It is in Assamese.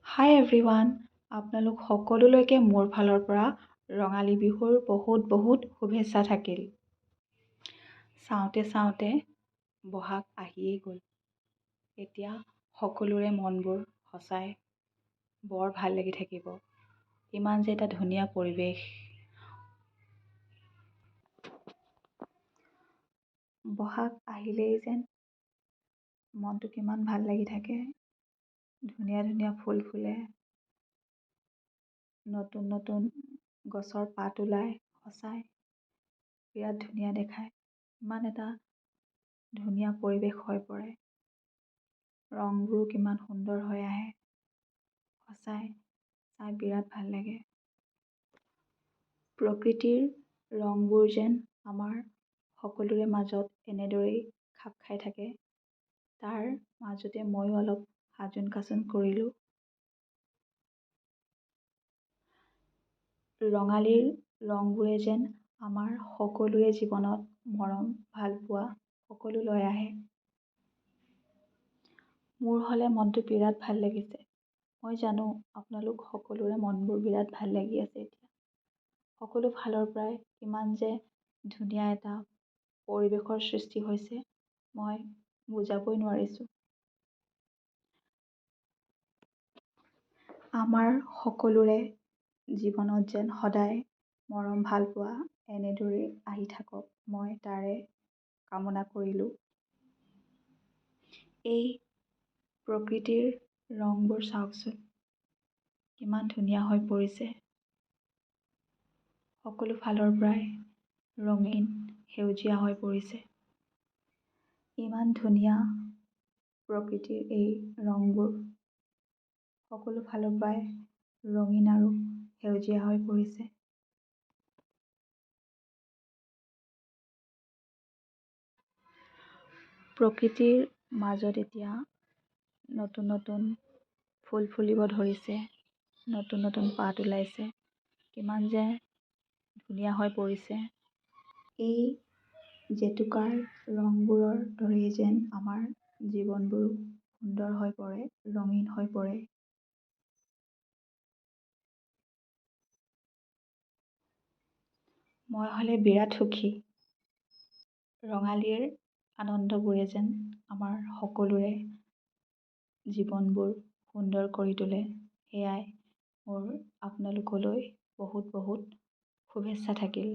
হাই এভৰিৱান, আপোনালোক সকলোলৈকে মোৰ ফালৰ পৰা ৰঙালী বিহুৰ বহুত বহুত শুভেচ্ছা থাকিল। চাওঁতে চাওঁতে বহাগ আহিয়েই গ'ল। এতিয়া সকলোৰে মনবোৰ সঁচাই বৰ ভাল লাগি থাকিব। ইমান যে এটা ধুনীয়া পৰিৱেশ। বহাগ আহিলেই যেন মনটো কিমান ভাল লাগি থাকে। ধুনীয়া ধুনীয়া ফুল ফুলে, নতুন নতুন গছৰ পাত ওলায়, সঁচাই বিৰাট ধুনীয়া দেখায়। ইমান এটা ধুনীয়া পৰিৱেশ হৈ পৰে। ৰংবোৰো কিমান সুন্দৰ হৈ আহে। সঁচাই চাই বিৰাট ভাল লাগে। প্ৰকৃতিৰ ৰংবোৰ যেন আমাৰ সকলোৰে মাজত এনেদৰেই খাপ খাই থাকে। তাৰ মাজতে ময়ো অলপ সাজোন কাচোন কৰিলোঁ। ৰঙালীৰ ৰংবোৰে যেন আমাৰ সকলোৰে জীৱনত মৰম, ভালপোৱা সকলো লৈ আহে। মোৰ হ'লে মনটো বিৰাট ভাল লাগিছে। মই জানো আপোনালোক সকলোৰে মনবোৰ বিৰাট ভাল লাগি আছে এতিয়া। সকলো ফালৰ পৰাই কিমান যে ধুনীয়া এটা পৰিৱেশৰ সৃষ্টি হৈছে, মই বুজাবই নোৱাৰিছোঁ। আমাৰ সকলোৰে জীৱনত যেন সদায় মৰম, ভালপোৱা এনেদৰেই আহি থাকক, মই তাৰে কামনা কৰিলোঁ। এই প্ৰকৃতিৰ ৰংবোৰ চাওকচোন, কিমান ধুনীয়া হৈ পৰিছে। সকলো ফালৰ পৰাই ৰঙীন সেউজীয়া হৈ পৰিছে। ইমান ধুনীয়া প্ৰকৃতিৰ এই ৰংবোৰ সকলো ফালৰ পৰাই ৰঙীন আৰু সেউজীয়া হৈ পৰিছে। প্ৰকৃতিৰ মাজত এতিয়া নতুন নতুন ফুল ফুলিব ধৰিছে, নতুন নতুন পাত ওলাইছে, কিমান যে ধুনীয়া হৈ পৰিছে। এই জেতুকাৰ ৰংবোৰৰ দৰেই যেন আমাৰ জীৱনবোৰো সুন্দৰ হৈ পৰে, ৰঙীন হৈ পৰে। মই হ'লে বিৰাট সুখী। ৰঙালীৰ আনন্দবোৰে যেন আমাৰ সকলোৰে জীৱনবোৰ সুন্দৰ কৰি তোলে, সেয়াই মোৰ আপোনালোকলৈ বহুত বহুত শুভেচ্ছা থাকিল।